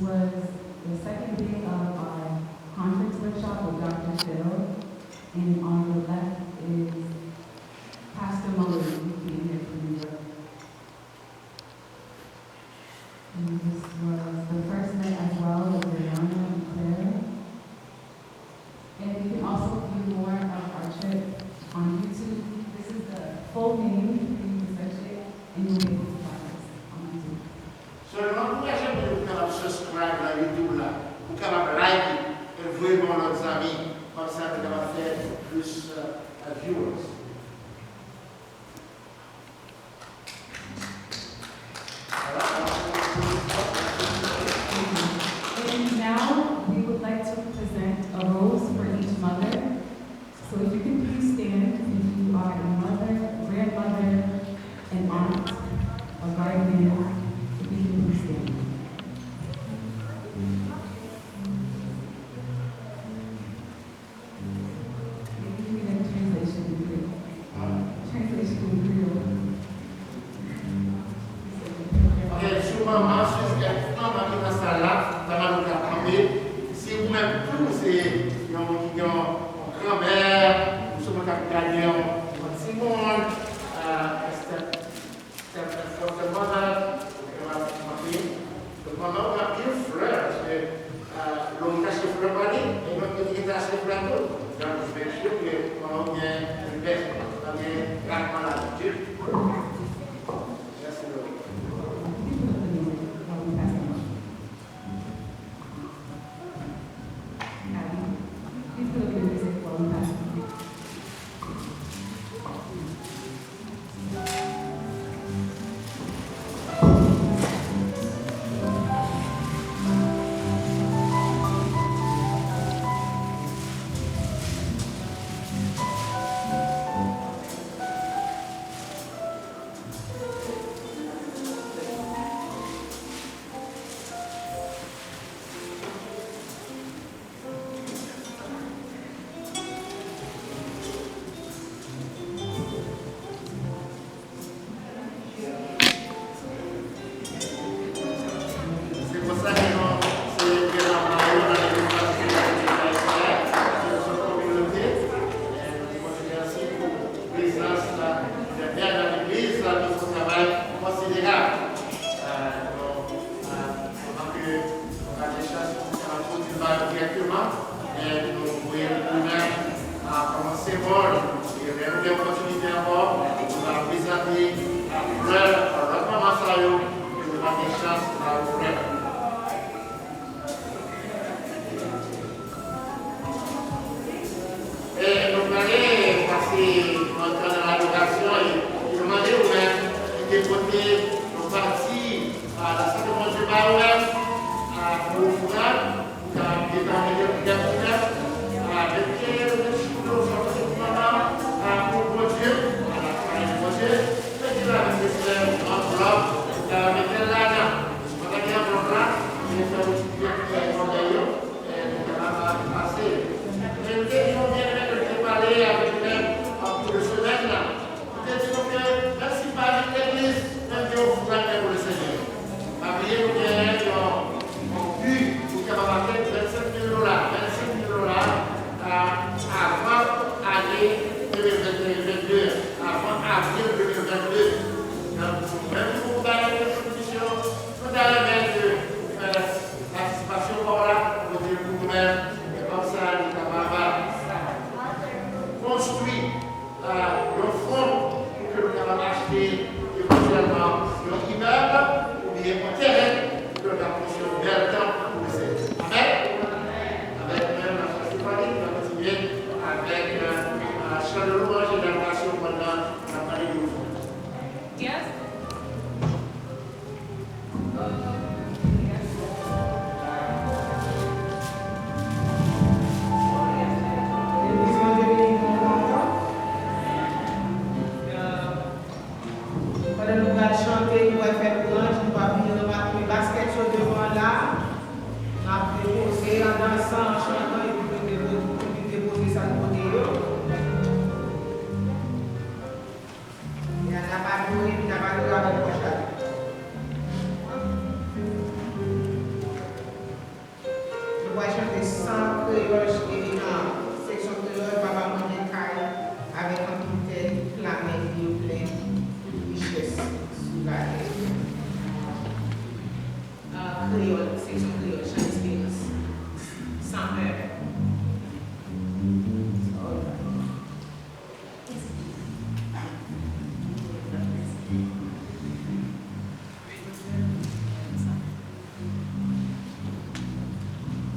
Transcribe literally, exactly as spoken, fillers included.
was the second day of our conference workshop with Doctor Phil, and on the left is Pastor Malone, who came here from New York. And this was the first night as well with Rihanna and Claire. And you can also view more of our trip on YouTube. This is the full name, you can search it, and you'll be able to find us on YouTube. So, nou ankouraje moun yo pou kapab subscribe nan YouTube la, pou kapab like, e voye ban lòt zanmi, kòmsa nou kapab fè plis, euh, viewers. And now we would like to present a rose for each mother. So if you can please stand, if you are a mother, grandmother, an aunt, a guardian, if you can please stand. Maybe we need a translation in Creole. Translation in Creole. Ok, si w manman, si w gen tout manman ki nan sal la, ta mande w ta kanpe. Si ou menm tou, se yon moun ki gen yon granmè, ou se moun k ap gade yon, yon timoun, euh, step, step, step mother, ou kapab kanpe. Donk, manman ou gen anpil flè, paske, euh, lè w achte flè pou li, e donk, li te achte flè tou. Donk, make sure ke manman ou gen yon bèl, gen gratman la, ok? Mèsi, Lori. Se konsa ke nou selebre manman yo nan legliz Batiste Ayisyen, se yon kominote. E nou di Bondye mèsi pou prezans la, de pè nan legliz la, ki fè yon travay konsiderab. E, nou, e, Pandan ke nou pa gen chans pou nou kapab pwodui l ba yo dirèkteman, men nou voye l pou nou menm, a, kòm yon senbòl. E lè nou gen opòtinite ankò, nou va prezante, a, flè, a, lòt manman sa yo, ke nou pa gen chans ba yo flè. E nou prale pase nan tan adorasyon e, e nou mande ou menm ki te pote yon pati, a, nan sa ke Bondye ba ou menm, a, pou ofrann, ou ka detann kèk minit, a, mete yon ti kouto sou manman, a, pou Bondye, a, lakay Bondye, mete la nan yon anvlòp, ou ka mete l ladan. Pandan gen anvlòp la, men fè yon ti kouto nan kay yo. E nou kapab pase. Men nou te gen yon byeneme ke nou te pale avèk li menm an kou de semèn nan. Li te di nou ke menm si l pa vin legliz, menm gen ofrann pou le Senyè. Pa bliye nou genyen yon, yon bi pou kapab atèn vennsenk mil dola, vennsenk mil dola, a, avan ane de mil vennde, avan avril de mil vennde. Donk, menm si w pa gen kontribisyon, nou ta renmen ke ou fè Kreyòl, seksyon kreyòl.